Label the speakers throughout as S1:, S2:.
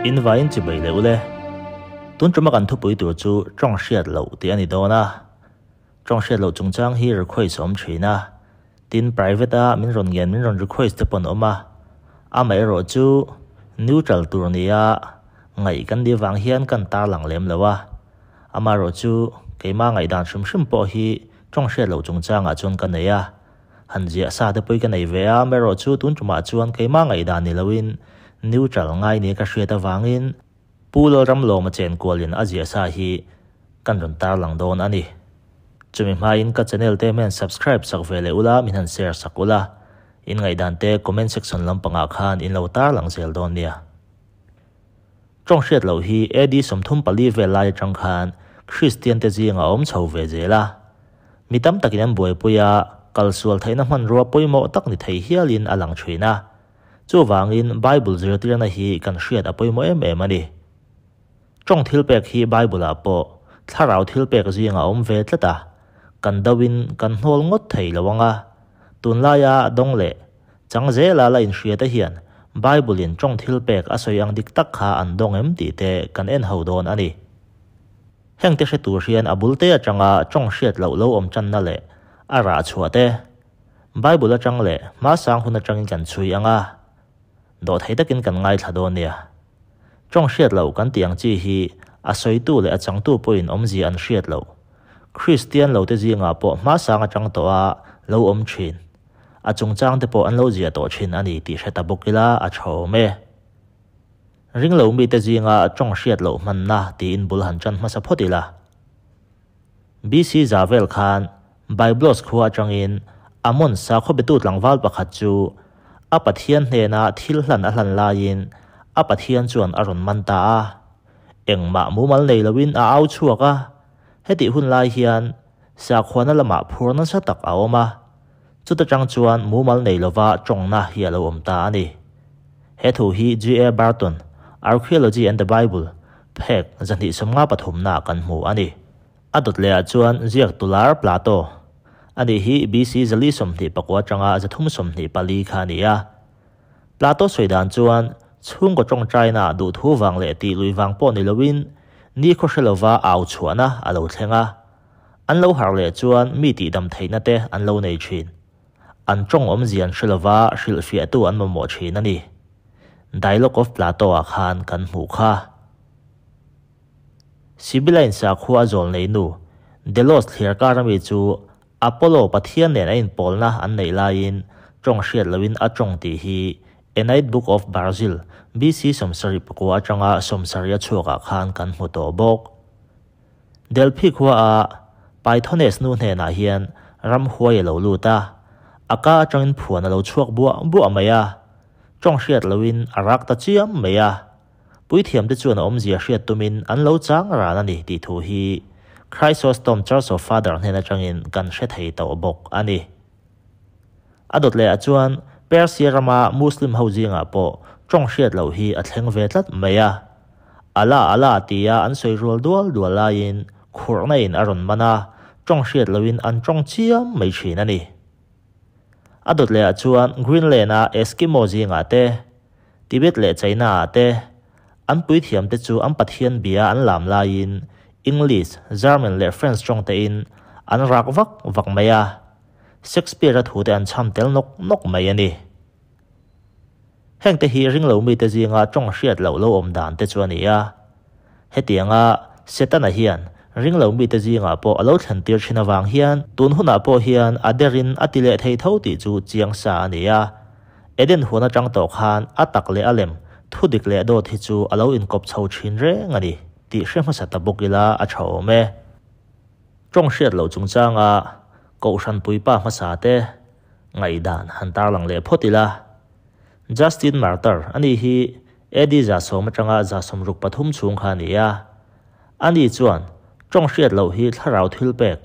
S1: In vaiin chibai leh ule. Tun tuma kan thupui tur chu tawng hriat loh tih a ni dawn a. Tawng hriat loh chungchang hi request a awm thin a. Tin private a min rawn ngen min rawn request te pawh an awm a. Amaherawh chu neutral tur nia ngaih kan nih vang hian kan tarlang lem lo a. Amaherawh chu keimah ngaihdan hrim hrim pawh hi tawng hriat loh chungchangah chuan ka nei a. Han ziah sa te pawh hi ka nei ve a, amaherawh chu tun tumah chuan keimah ngaihdan ni loin neutral ngai nia ka hriat avangin Pu Lalramlawma chenkualin a ziah sa hi kan rawn tarlang dawn a ni. Chumi hmain ka channel te min han subscribe sak ve leh ula, min han share sak ula, in ngaihdan te comment section lampangah khan in lo tarlang zel dawn nia. Tawng hriat loh hi AD 34 vel lai atang khan Kristian te zingah a awm chho ve zel a. Mi tam takin an buaipui a, kalsual theihna hmanrua pawimawh tak ni thei hialin a lang thin a. Chuvangin Bible zirtirna hi kan hriat a pawimawh em em a ni. Tawng thilpek hi Bible-ah pawh thlarau thilpek zingah a awm ve tlat a, kan doin kan hnawl ngawt thei lo ang a. Tunlaia dawng leh chang zela la inhriate hian Bible-in tawng thilpek a sawi ang dik tak kha an dawng em tih te kan en ho dawn a ni. Heng te hre tur hian a bul te atanga tawng hriat loh lo awm tanna leh a rah chhuah te Bible atang leh hmasang hun atangin kan chhui ang a, dawhthei takin kan ngaithla dawn nia. Tawng hriat loh kan tih ang chi hi a sawitu leh a changtu pawhin awmzia an hriat loh. Kristian lo te zingah pawh hmasang atang tawh a lo awm thin. A chungchang te pawh an lo ziah tawh thin a ni tih hre ta bawk ila a tha awm e. Ring lo mite zinga tawng hriat loh hmanna tiin bul han tan hmasa phawt ila. BC za vel khan Byblos khua atangin Amon sakhaw betu tlangval pakhat chu a Pathian hnena thil hlan a hlan laiin a Pathian chuan a rawn man ta a. Engmah mumal nei loin a au chhuak a, hetih hun lai hian sakhuana lamah phur nasa tak a awm a, chuta tang chuan mumal nei lova tawngna hi a lo awm ta a ni. He thu hi G. A. Barton, Archaeology and the Bible, phek 253 ah kan hmu a ni. A dawt lehah chuan ziak tular Plato a nih hi BC 429 atanga 324 kha a ni a. Plato sawi dan chuan chhungkaw tawngtaina duhthu vang leh tih lui vang pawh ni loin nikhaw hre lova au chhuahna a lo thleng a. An lo harh leh chuan mi tihdam theihna te an lo nei thin. An tawng awmzia an hre lova hrilhfiahtu an mamawh thin a ni. Dialogue of Plato ah khan kan hmuh kha. Sibylla in sakhua a zawl nei nu Delos thliar kar ami chu Apollo Pathian nen a inpawlna an neih laiin tawng hriat loin a tawng tih hi Aeneid Book of Virgil BC 74 atanga 70 a chhuakah khan kan hmu tawh bawk. Delphi khua a Pythones nu hnenah hian ram huai a lo lut a, a ka atangin phuan a lo chhuak buah buah mai a, tawng hriat loin a rak ta chiam mai a. Puithiam te chuan a awmzia hriat tumin an lo chang ran a ni tih thu hi Chrysostom Church of Father hnen atangin kan hre thei tawh bawk a ni. A dawt lehah chuan Persia rama Muslim ho zingah pawh tawng hriat loh hi a thleng ve tlat mai a. Allah Allah tia an sawi rual dual dual laiin khurhna in a rawn man a, tawng hriat lohin an tawng chiam mai thin a ni. A dawt lehah chuan Greenland-a Eskimo zingah te, Tibet leh China-ah te, an puithiam te chu an Pathian bia an lam laiin English, German leh French tawng tein an rak vak vak mai a, Shakespeare-a thu te an chham tel nawk nawk mai a ni. Heng te hi ring lo mite zinga tawng hriat loh lo awm dan te chu a ni a. Hetianga Setana hian ring lo mite zingah pawh a lo thlen tir thin avang hian tun hunah pawh hian a derin a ti leh thei tho tih chu chiang sa a ni a. Eden huan atang tawh khan a tak leh a lem thu dik leh dawt hi chu a lo inkawp chho thin reng a ni tih hre hmasa ta bawk ila a tha awm e. Tawng hriat loh chungchanga Kohhran puipa hmasa te ngaihdan han tarlang leh phawt ila. Justin Martyr a nih hi AD 100 atanga 163 chhung kha a ni a. Ani chuan tawng hriat loh hi thlarau thil pek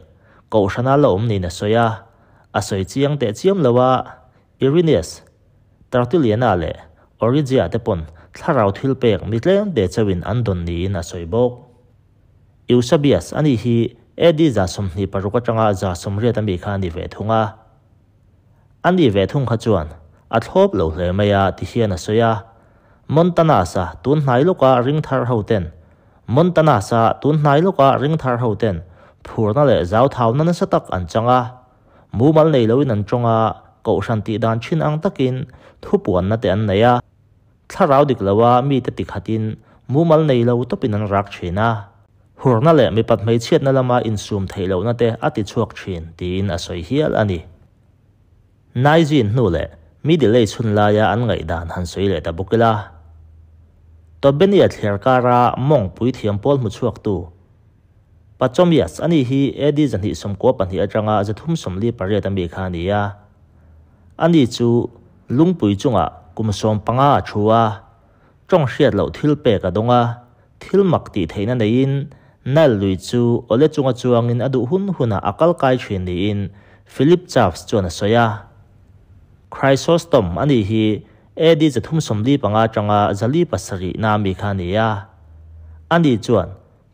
S1: Kohhrana la awm niin a sawi a, a sawi chiang teh chiam lo a, Irenaeus, Tertullian-a leh Origen-a te pawn thlarau thil pek mi tlem te chauhin an dawn niin a sawi bawk. Eusebius a nih hi AD 126 atanga 180 ami kha a ni ve thung a. A nih ve thung kha chuan a thlawp lo hle mai a ti hian a sawi a. Montanus-a tun hnai lawka ring thar ho ten Montanus-a tun hnai lawka ring thar ho ten phurna leh zauthauna nasa tak an chang a, mumal nei loin an tawng a, kohhran tih dan thin ang takin thupuanna te an nei a, thlarau dik loa mite tikhatin mumal nei lo tawpin an rak thin a, hurna leh mipat hmeichhiatna lama insum theih lohna te a ti chhuak thin tiin a sawi hial a ni. Naizin hnu leh Middle Age hun laia an ngaihdan han sawi leh ta bawk ila. Tobenia thliar kara mawng puithiam pawl hmu chhuaktu Pachomius ani hi AD 294 atanga 348 ami kha a ni a. Ani chu lungpui chungah kum 15 a thu a, tawng hriat loh thil pek a dawng a, thil mak tih theihna neiin Nile lui chu awle chunga chuangin a duh hun hunah a kal kai thin niin Philip Chaves chuan a sawi a. Chrysostom ani hi AD 345 atanga 407 na ami kha a ni a. Ani chuan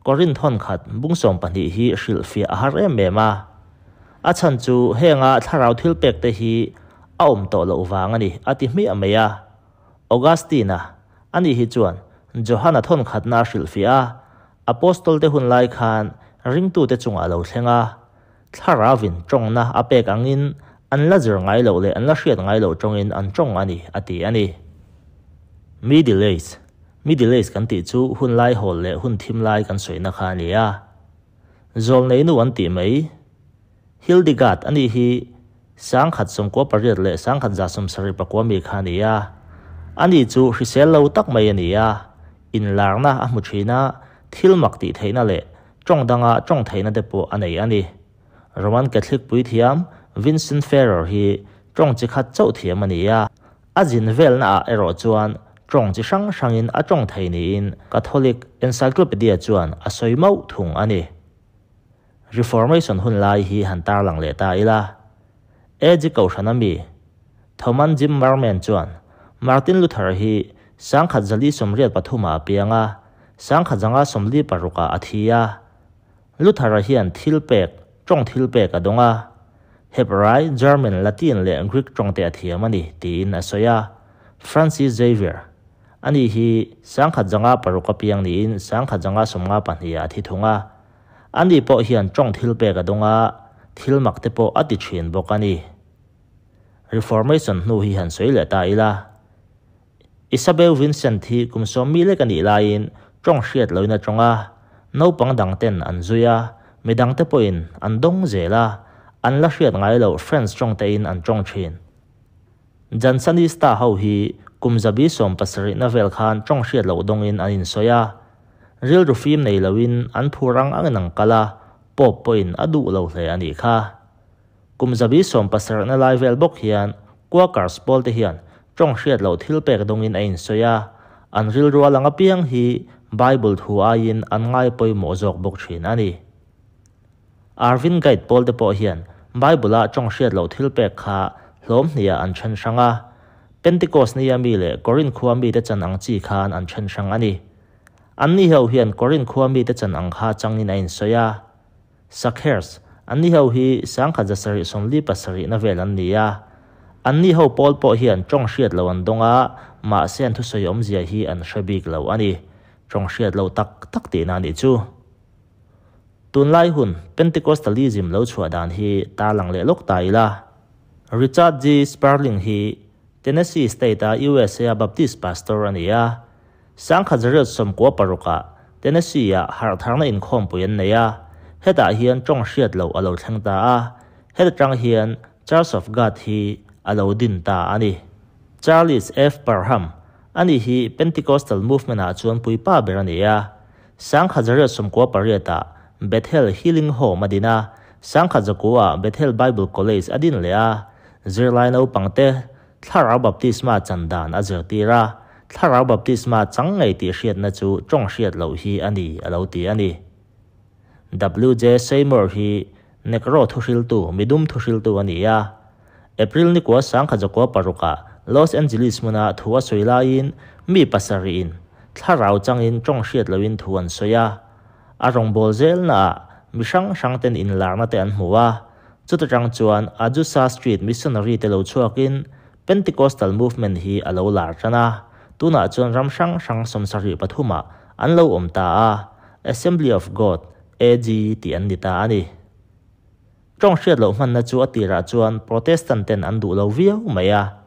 S1: Korinth thawnkhat bung 12 hi hrilhfiah a har em em a. A chhan chu henga thlarau thil pek te hi a awm tawh loh vang a ni a ti hmiah mai a. Augustine-a ani hi chuan Johana thawnkhatna a hrilhfiah a, Apostol te hun lai khan ringtute chungah a lo thleng a, thlarauin tawngna a pek angin an la zir ngai loh leh an la hriat ngai loh tawngin an tawng a ni a ti a ni. Middle Age Middle Age kan tih chu hun lai hawl leh hun thim lai kan sawina kha a ni a. Zawlneinu an tih mai. Hildegard a nih hi 1098 leh 1174 mi kha a ni a. Ani chu hrisel lo tak mai a ni a, inlarna a hmu thin a, thil mak tih theihna leh tawng danga tawng theihna te pawh a nei a ni. Roman Catholic puithiam Vincent Ferrer hi tawng chi khat chauh thiam a ni a, a zin velnaah erawh chuan tawng chi hrang hrangin a tawng thei niin Catholic Encyclopedia chuan a sawi mauh thung a ni. Reformation hun lai hi han tarlang leh ta ila. AG Kohhran a mi, Thoman Zimmerman chuan Martin Luther hi 1083 ah a piang a, 1056 ah a thi a. Luther-a hian thil pek, tawng thil pek a dawng a. Hebrai, German, Latin leh Greek tawng te a thiam a ni, tiin a sawi a. Francis Xavier, ani hi 1006 a piang niin 1052 ah a thi thung a. Ani pawh hian tawng thil pek a dawng a, thil mak te pawh a ti thin bawk a ni. Reformation hnu hi han sawi leh ta ila. Isabel Vincent hi kum 10 lek a nih laiin tawng hriat loin a tawng a, naupang dang ten an zui a, midang te pawhin an dawng zel a, an la hriat ngai loh French tawng tein an tawng thin. Jansenista ho hi kum 17 na vel khan tawng hriat loh dawngin an insawi a, rilru fim nei loin an phur ang angin an kal a, Pope pawhin a duh lo hle a nih kha. Kum 17 na lai vel bawk hian Quakers pawl te hian tawng hriat loh thil pek dawngin a insawi a, an rilrual ang apiang hi Bible thu aiin an ngai pawimawh zawk bawk thin a ni. Arvin Guide pawl te pawh hian Bible-a tawng hriat loh thil pek kha hlawm hniah an then hrang a, Pentecost nia mi leh Korinth khua mite chan ang chi khan an then hrang a ni. Anni ho hian Korinth khua mite chan ang kha changin a insawi a. Sakhers, anni ho hi 1777 na vel an ni a. Anni ho pawl pawh hian tawng hriat loh an dawng a, mahse an thusawi awmzia hi an hre bik lo a ni. Tawng hriat loh tak tak tihna a nih chu. Tunlai hun Pentecostalism lo chhuah dan hi tarlang leh lawk ta ila. Richard G. Sperling hi Tennessee State-a USA-a Baptist pastor a ni a. 1996 ah Tennessee-ah harhtharna inkhawmpui an nei a, hetah hian tawng hriat loh a lo thleng ta a, heta tang hian Church of God hi a lo din ta a ni. Charles F. Parham, ani hi Pentecostal movement-ah chuan puipa ber a ni a. 1998 ah Bethel Healing Home a din a, 1909 ah Bethel Bible College a din leh a, zirlai naupang te thlarau baptisma chan dan a zirtir a, thlarau baptisma chang ngei tih hriatna chu tawng hriat loh hi a ni a lo ti a ni. W.J. Seymour hi Negro thuhriltu, midum thuhriltu a ni a. April ni kua 1906 ah Los Angeles hmuna thu a sawi laiin mi pasarih in thlarau changin tawng hriat loin thu an sawi a. A rawngbâwl zelnaah mi hrang hrang ten inlarna te an hmu a. Chuta tang chuan Azusa Street missionary te lo chhuakin Pentecostal movement hi a lo lar tan a. Tunah chuan ram hrang hrang 73 ah an lo awm ta a, Assembly of God, AG, tih an ni ta a ni. Tawng hriat loh hmanna chu a tirah chuan Protestant ten an duh lo viau mai a.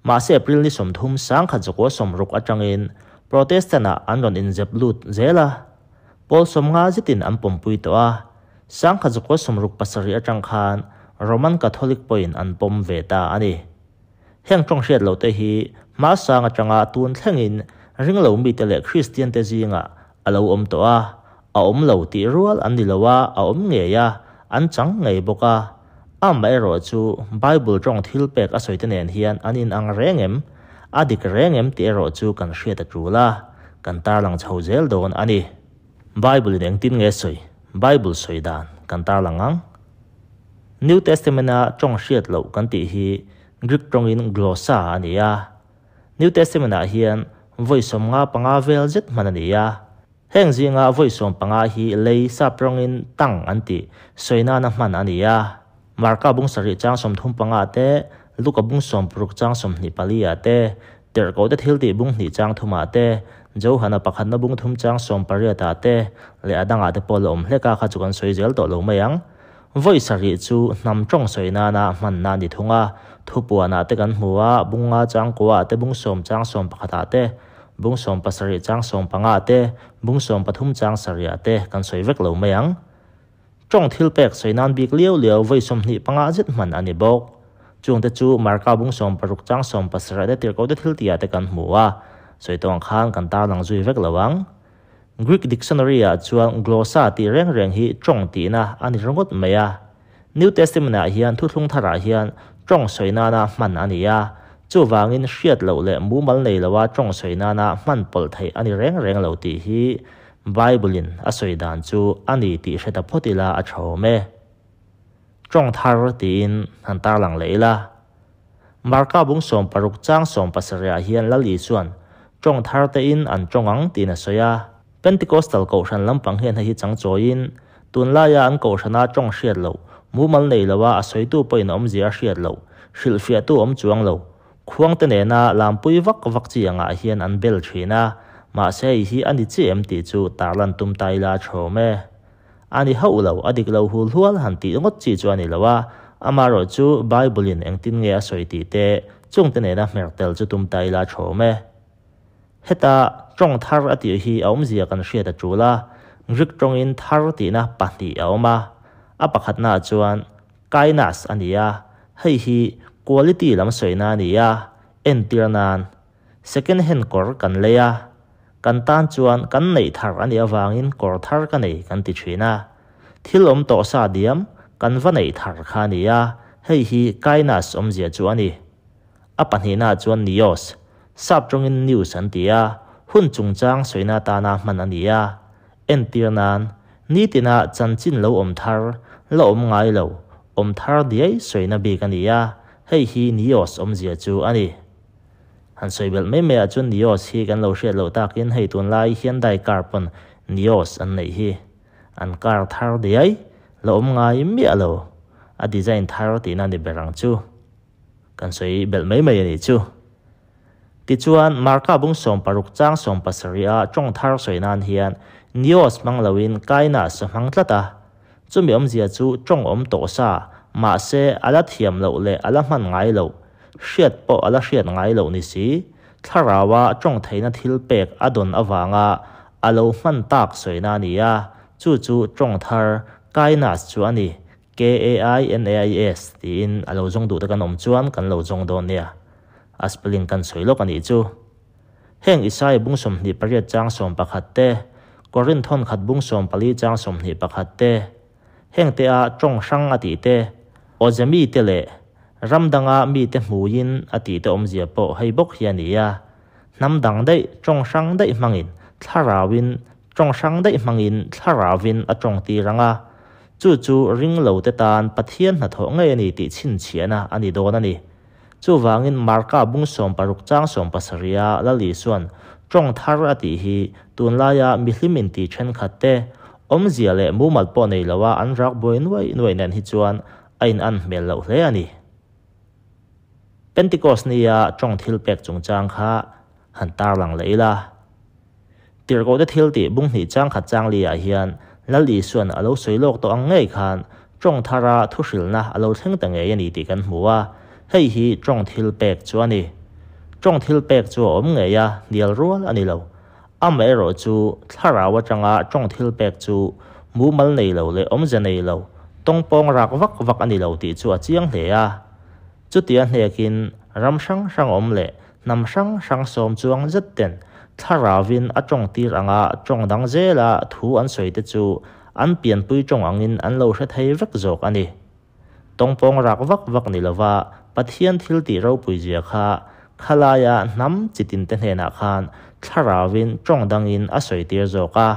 S1: Mahse April ni 30 1960 atangin Protestant ah an rawn inzep lut zel a. Pawl 50 zetin an pawmpui tawh a. 1967 atang khan Roman Catholic pawhin an pawm ve ta a ni. Heng tawng hriat loh te hi hmasang atanga tun thlengin ringlo mite leh Kristian te zingah a lo awm tawh a, a awm lo tih rual an ni lo a, a awm ngei a, an chang ngei bawk a. Amaherawhchu Bible tawng thil pek a sawi te nen hian an inang reng em, a dik reng em tih erawh chu kan hriat a tul a, kan tarlang chho zel dawn a ni. Bible in engtin nge sawi? Bible sawi dan kan tarlang ang. New Testament a tawng hriat loh kan tih hi Greek tawngin glossa a ni a. New Testament ah hian vawi 55 vel zet hman a ni a. Heng zinga vawi 15 hi lei sap tawngin tongue an tih sawi nana hman a ni a. Marka bung 7 chang 35 te, Luka bung 16 chang 24 ah te, Tirhkoh te thil tih bung 2 chang 3 ah te, Johana 1 na bung 3 chang 18 ah te, leh a dangah te pawh la awm hlek a kha chu kan sawi zel tawh lo mai ang. Vawi 7 chu hnam tawng sawi nana hman na ni thung a, thupuanah te kan hmu a, bung 5 chang 9 ah te, bung 10 chang 11 ah te, bung 17 chang 15 ah te, bung 13 chang 7 ah te kan sawi vek lo mai ang. Tawng thil pek sawi nan bik liau liau vawi 25 zet hman a ni bawk. Chungte chu Marka bung 16 chang 17 te Tirhkoh te thil tihah te kan hmu a, sawi tawng khan kan tarlang zui vek lo ang. Greek dictionary ah chuan glossa tih reng reng hi tawng tihna a ni ringawt mai a. New Testament ah hian thuthlung tharah hian tawng sawi nana hman a ni a, chuvangin hriat loh leh mumal nei loa tawng sawi nana hman pawlh theih a ni reng reng lo tih hi Bible in a sawi dan chu a ni tih hre ta phawt ila a tha awm e. Tawng thar tiin han tarlang leh ila. Marka bung 16 chang 17 ah hian Lal Isuan tawng thar te in an tawng ang tiin a sawi a. Pentecostal kohhran lampang hian hei hi chang chawiin tunlaia an kohhrana tawng hriat loh, mumal nei loa a sawitu pawhin a awmzia a hriat loh, hrilhfiahtu awm chuang lo, khuang te nena lampui vak vak chi angah hian an bel thin a, mahse hei hi a ni chi em tih chu tarlan tum ta ila a tha awm e. A ni hauh lo, a dik lo hul hual han tih ngawt chi chu a ni lo a, amaherawhchu Bible in engtin nge a sawi tih te chungte nena hmer tel chu tum ta ila a tha awm e. Heta tawng thar a tih hi a awmzia kan hriat a tul a, Greek tawngin thar tihna pahnih a awm a, a pakhatnaah chuan kainos a ni a, hei hi quality lam sawina a ni a, entir nan second hand kawr kan lei a, kan tan chuan kan neih thar a nih avangin kawr thar ka nei kan ti thin a. Thil awm tawh sa diam kan va neih thar kha a ni a, hei hi kainos awmzia chu a ni. A pahnihnaah chuan neos, sap tawngin news an ti a, hun chungchang sawina tana hman a ni a. Entir nan, nitina chanchin lo awm thar, la awm ngai lo, awm thar diai sawina bik a ni a, hei hi neos awmzia chu a ni. Han sawi belh mai maiah chuan neos hi kan lo hriat loh takin hei tunlai Hyundai car pawn neos an neih hi. An car thar diai, la awm ngai miah lo, a design thar tihna ni ber ang chu. Kan sawi belh mai mai a ni chu. Tichuan, Marka bung 16 chang 17 a tawng thar sawi nan hian neos hmang loin kainos a hmang tlat a. Chumi awmzia chu tawng awm tawh sa, mahse a la thiam loh leh a la hman ngai loh, hriat pawh a la hriat ngai loh ni si, thlaraua tawng theihna thil pek a dawn avanga a lo hman tak sawina a ni a, chu chu tawng thar kainos chu a ni. K-A-I-N-A-I-S tiin a lo zawng duh te kan awm chuan kan lo zawng dawn nia. A spelling kan sawi lawk a nih chu. Heng Isaiah bung 28 chang 11 te, Korinth thawn khat bung 14 chang 21 te, heng te a tawng hrang a tih te, awze mi te leh ram danga mi te hmuin a tih te awmzia pawh hei bawk hi a ni a. Hnam dang daih tawng hrang daih hmangin thlarauin tawng hrang daih hmangin thlarauin a tawng tir ang a. Chu chu ring lo te tan Pathian hnathawh ngei a ni tih chhinchhiahna a ni dawn a ni. Chuvangin Marka bung 16 chang 17 a Lal Isuan tawng thar a tih hi tunlaia mihlim in tih thenkhat te awmzia leh mumal pawh nei loa an rak buai nuai nuai nen hi chuan a in an hmel loh hle a ni. Pentecost nia tawng thil pek chungchang kha han tarlang leh ila. Tirhkohte thil tih bung hnih chang khat chang li ah hian Lal Isuan a lo sawi lawk tawh ang ngei khan tawng thara thuhrilhna a lo thleng ta ngei a ni tih kan hmu a, hei hi tawng thil pek chu a ni. Tawng thil pek chu a awm ngei a, hnial rual a ni lo. Amaherawh chu thlarau atanga tawng thil pek chu mumal nei lo leh awmze nei lo, tawngpawng rak vak vak a ni lo tih chu a chiang hle a. Chutia hnekin ram hrang hrang awm leh hnam hrang hrang sawm chuang zet ten thlarauvin a tawng tir anga tawng dang zela thu an sawi te chu an pianpui tawng angin an lo hre thei vek zawk a ni. Tawngpawng rak vak vak ni lova Pathian thil tih ropui zia kha khalaia hnam chitin te hnenah khan thlarauvin tawng dangin a sawi tir zawk a,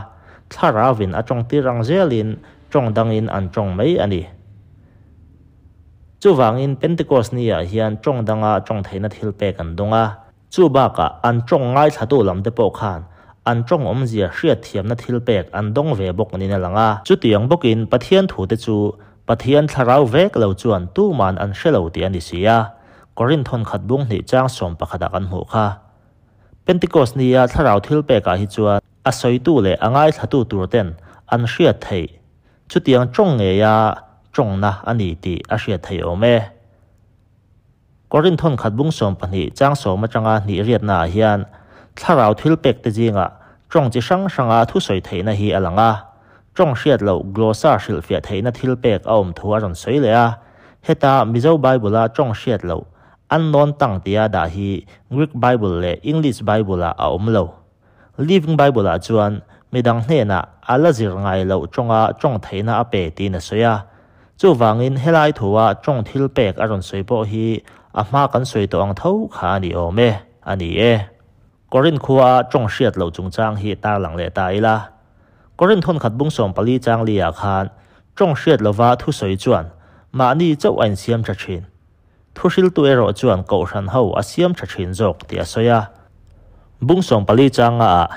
S1: thlarauvin a tawng tir ang zelin tawng dangin an tawng mai a ni. Chuvangin Pentecost ni ah hian tawng danga tawng theihna thil pek an dawng a. Chu bakah an tawng ngaithlatu lam te pawh khan an tawng awmzia hriatthiamna thil pek an dawng ve bawk niin a lang a. Chutiang bawkin Pathian thu te chu Pathian thlarau vek lo chuan tuman an hre lo tih a ni si a, Korinth thawnkhat bung hnih chang 11 ah kan hmuh kha. Pentecost ni a thlarau thil pekah hi chuan a sawitu leh a ngaithlatu tur ten an hriat theih Chutiang tawng ngeia tawngna a ni tih a hriat theih awm e. Korinth thawnkhat bung 12 chang 10 atanga hnih riatnaah hian thlarau thil pek te zingah tawng chi hrang hranga thusawi theihna hi a lang a. Tawng hriat loh glossa hrilhfiah theihna thil pek a awm thu a rawn sawi leh a. Heta Mizo Bible-a tawng hriat loh unknown tongue tia dah hi Greek Bible leh English Bible-ah a awm lo. Living Bible-ah chuan midang hnenah a la zir ngai loh tawnga tawng theihna a pe tiin a sawi a. Chuvangin helai thua tawng thil pek a rawn sawi pawh hi a hma kan sawi tawh ang tho kha a ni awm e, a ni e. Korinth khua tawng hriat loh chungchang hi tarlang leh ta ila. Korinth thawnkhat bung 14 chang li ah khan tawng hriat lova thusawi chuan mahni chauh a insiam tha thin. Thuhriltu erawh chuan kohhran ho a siam tha thin zawk tih a sawi a. Bung 14 changa ah,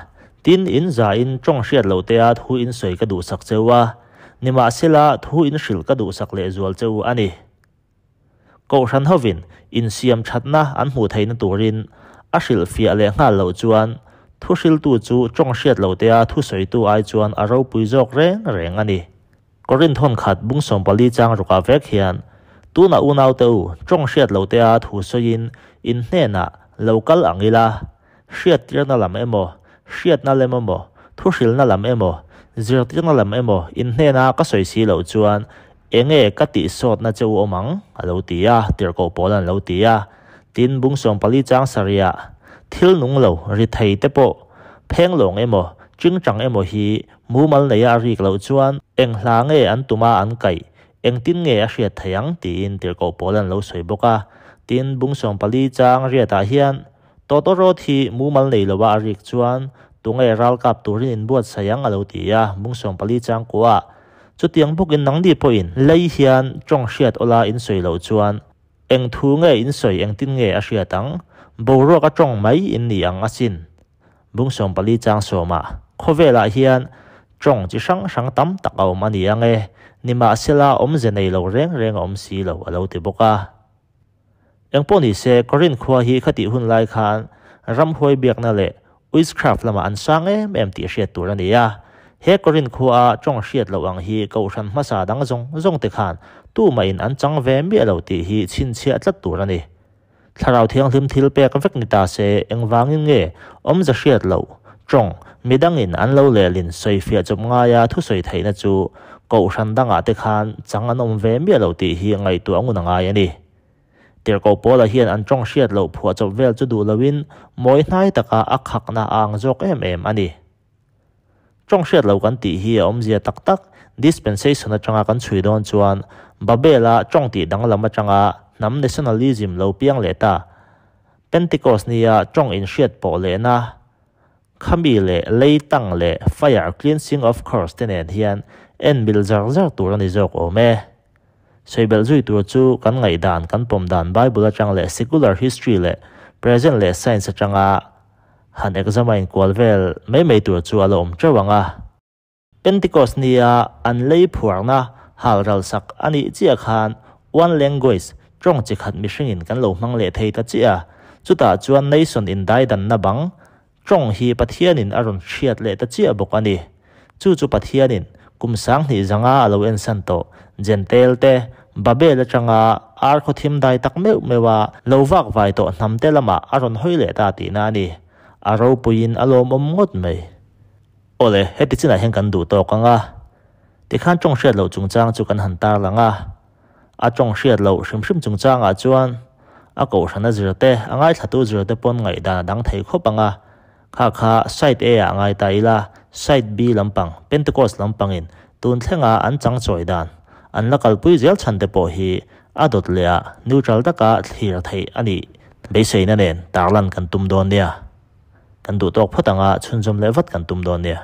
S1: Tin in za in tawng hriat loh te a thu in sawi ka duhsak cheu a, nimahsela thu in hrilh ka duhsak lehzual cheu a ni. Kohhran hovin insiam thatna an hmuh theihna turin a hrilhfiah leh nghal loh chuan thuhriltu chu tawng hriat loh te a thu sawitu ai chuan a ropui zawk reng reng a ni. Korinth thawnkhat bung 14 chang rukah vek hian tunah unau te u tawng hriat loh te a thu sawiin in hnenah lo kal ang ila, hriat tirna lam emaw, hriatna lem emaw, thu hrilhna lam emaw, zirtirna lam emaw in hnena ka sawi si loh chuan enge ka tih sawtna che u awm ang a lo ti a, tirhkoh pawl an lo ti a. Tin bung 14 chang sarihah thil nung lo ri thei te pawh phenglawng emaw, chingchang emaw hi mumal neia a rik loh chuan eng hla nge an tuma an kaih, engtin nge a hriat theih ang tiin tirhkoh pawl an lo sawi bawk a. Tin bung 14 chang riatah hian tawtawrawt hi mumal nei lova a rik chuan tunge ralkap turin inbuatsaih ang a lo ti a, bung 14 chang kuah. Chutiang bawkin nangni pawhin lei hian tawng hriat awla in sawi loh chuan eng thu nge in sawi engtin nge a hriat ang, boruak a tawng mai in ni ang asin. Bung 14 chang 10 ah khawvelah hian tawng chi hrang hrang tam tak a awm a ni ang e, nimahsela awmze nei lo reng reng a awm si lo a lo ti bawk a. Engpawh ni se Korinth khua hi khatih hun lai khan ramhuai biakna leh witchcraft lamah an sang em em tih hriat tur a ni a. He Korinth khua tawng hriat loh ang hi kohhran hmasa dang zawng zawng te khan tumahin an chang ve miah lo tih hi chhinchhiah tlat tur a ni. Thlarau thianghlim thil pek vek ni ta se engvangin nge awmze hriat loh tawng midangin an lo lehlin sawifiah chawp ngaia thu sawi theihna chu kohhran dangah te khan chang an awm ve miah lo tih hi ngaihtuah ngun a ngai a ni. Tirhkoh pawlah hian an tawng hriat loh phuah chawp vel chu duh loin mawi hnai taka a khakna a ang zawk em em a ni. Tawng hriat loh kan tih hi a awmzia tak tak dispensation atanga kan chhui dawn chuan Babela tawng tih danglam atanga hnam nationalism lo piang leh ta. Pentecost nia tawng in hriat pawh lehna khami leh lei tang leh fire cleansing of course te nen hian en mil zar zar tur a ni zawk awm e. Soibel zui tur chu kan ngaihdan kan pawm dan Bible atang leh secular history leh present leh science atanga han examine kual vel mai mai tur chu a lo awm teuh ang a. Pentecost nia an lei phuarna hal ral sak ani chiah khan one language tawng chi khat mihringin kan lo hmang leh thei ta chiah. Chutah chuan nation indaidanna bang ṭawng hi Pathianin a rawn hriat leh ta chiah bawk a ni. Chu chu Pathianin kum 2500 a lo ensan tawh Jentail te, Babel aṭanga ar khaw thim dai tak meuh meuha lo vak vai tawh hnamte lamah a rawn hawi leh ta tihna a ni. A ropuiin a lawmawm ngawt mai. Awle, heti chinah hian kan duh tawk ang a. Tikhan ṭawng hriat loh chungchang chu kan han tarlang a. A ṭawng hriat loh hrim hrim chungchangah chuan a kohhrana zirte, a ngaithlatu zirte pawn ngaihdan a dang thei khawp ang a. Kha kha Side A ah ngai ta ila, Side B lampang, Pentecost lampangin tun thlenga an chang chawi dan, an la kalpui zel chhan te pawh hi a dawt leh a neutral taka thlir theih a nih beiseina nen tarlan kan tum dawn nia. Kan duh tawk phawt anga chhunzawm leh vat kan tum dawn nia.